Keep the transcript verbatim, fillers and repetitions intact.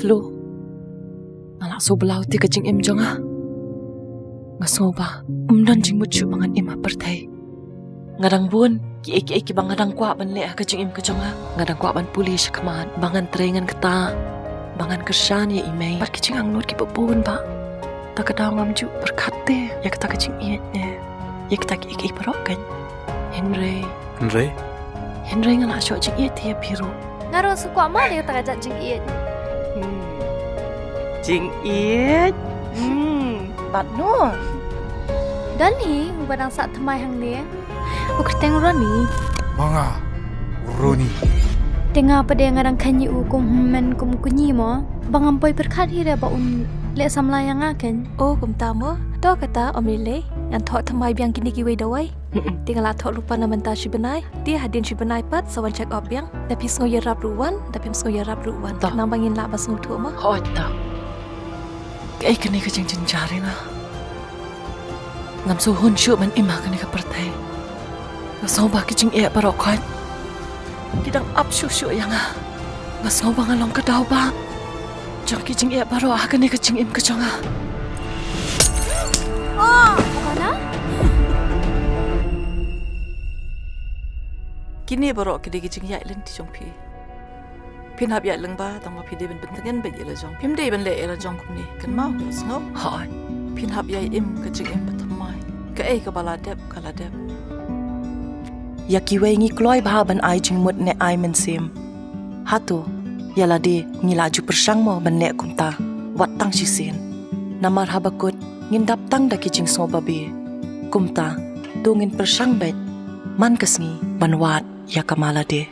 Lu, nga la sngewbha te ka jingim jong nga. Nga sngewbha ym don jingmut shuh ba ngan im ha pyrthei. Nga dang bun kiei kiei kiba nga dang kwah ban leh ha ka jingim ka jong nga. Nga dang kwah ban pule shakhmat ba ngan trei ngan ktah, ba ngan kyrshan ïa i mei bad ki jingangnud kiba bun ba ta ka daw ngam ju pyrkhat te ïa kata ka jingïeit ne ïa kita kiei kiei baroh kan. Hynrei Hynrei hynrei nga la shoh jingïeit te ïa phi ruh. Nga ruh sngewkwah ma ïa kata ka jingïeit. Hmm. Jingïeit. Hmm. Bad no? Don hi uba dang sah thymmai hangne. U kyrteng Ronnie. Ma nga, u Ronnie. Te nga pat de nga dang khein ïa u kum hynmen kum u kñi mo. Ba ngam poi pyrkhat hi re ba un leh samla ïa nga kan. O kumta mo. To kata ym lei lei. Ngan thoh thymmai biang kine kiwei dawai. Te nga la thoh lypa na mynta shi bnai. Te hadien shi bnai pat sa wan check up biang. Da phi sngew ïarap ruh wan, da phim sngew ïarap ruh wan. Nang ba ngin lah ban sngewthuh mo. Hooid ta. Kaei kane ka jingjynjar ïa nga. Ngam sngewhun shuh ban im ha kane ka pyrthei. Nga sngewbha ki jingeh baroh khoit ki dang ap shuh shuh ïa nga. Nga sngewbha nga long ka daw ba jong ki jingeh baroh ha kane ka jingim ka jong nga. Oh, Hana? Kine baroh ki dei ki jingïaid lynti jong phi. Phin hap ïaid lyngba tang ba phi dei ban pyntngen beit ïa la jong. Phim dei ban leh ïa la jong kumne. Kynmaw, sngew? Hooid. Phin hap ïai im ka jingim ba thymmai. Kaei kaba la dep ka la dep. Ïa kiwei ngi kloi bha ban ai jingmut ne ai mynsiem. Hato ïa lade ngi la ju pyrshang mo ban leh kumta? Wat tang shisien. Namar haba kut ngin dap tang da ki jingsngewbabe. Kumta to ngin pyrshang beit man ka sngi ban wad ïa ka ma lade.